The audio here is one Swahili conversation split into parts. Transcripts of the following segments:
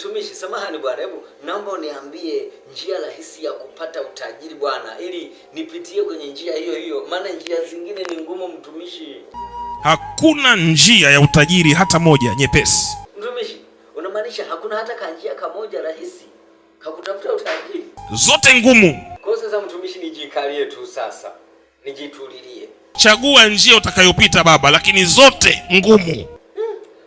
Mtumishi, samahani bwana, hebu naomba uniambie njia rahisi ya kupata utajiri bwana, ili nipitie kwenye njia hiyo hiyo, maana njia zingine ni ngumu mtumishi. Hakuna njia ya utajiri hata moja nyepesi. Mtumishi, unamaanisha hakuna hata kanjia kamoja rahisi kakutafuta utajiri? Zote ngumu. Kwa hiyo sasa mtumishi, nijikalie tu sasa, nijitulilie. Chagua njia utakayopita baba, lakini zote ngumu.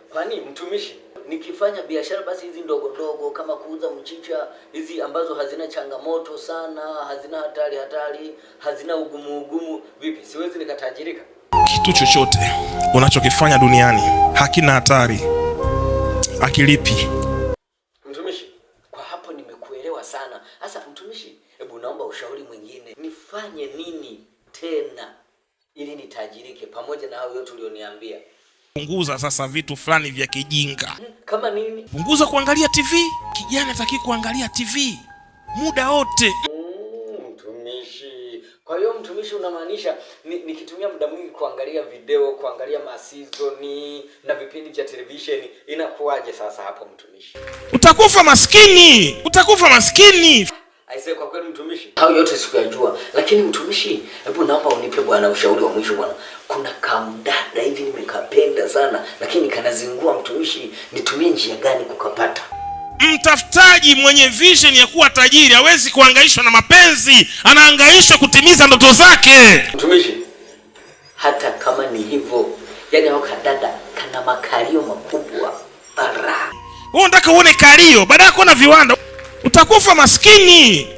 Kwani mtumishi, nikifanya biashara basi hizi ndogo ndogo kama kuuza mchicha, hizi ambazo hazina changamoto sana, hazina hatari hatari, hazina ugumu ugumu, vipi siwezi nikatajirika? Kitu chochote unachokifanya duniani hakina hatari, akilipi. Mtumishi, kwa hapo nimekuelewa sana. Sasa mtumishi, hebu naomba ushauri mwingine, nifanye nini tena ili nitajirike, pamoja na hayo yote ulioniambia? Punguza sasa vitu fulani vya kijinga. Kama nini? Punguza kuangalia TV. Kijana hataki kuangalia TV muda wote. Mtumishi, kwa hiyo mtumishi, unamaanisha nikitumia muda mwingi kuangalia video, kuangalia masizoni na vipindi vya televisheni inakuwaje sasa hapo mtumishi? Utakufa maskini, utakufa maskini. Aisee, kwa kweli mtumishi, hayo yote sikuyajua, lakini mtumishi, hebu naomba unipe bwana ushauri wa mwisho bwana. Kuna kamdada hivi nimekapenda sana, lakini kanazingua mtumishi, nitumie njia gani kukapata? Mtafutaji mwenye vision ya kuwa tajiri hawezi kuhangaishwa na mapenzi, anahangaishwa kutimiza ndoto zake. Mtumishi, hata kama ni hivyo, yani hao kadada kana makalio makubwa bara. Wewe unataka uone kalio baada ya kuona viwanda, utakufa maskini.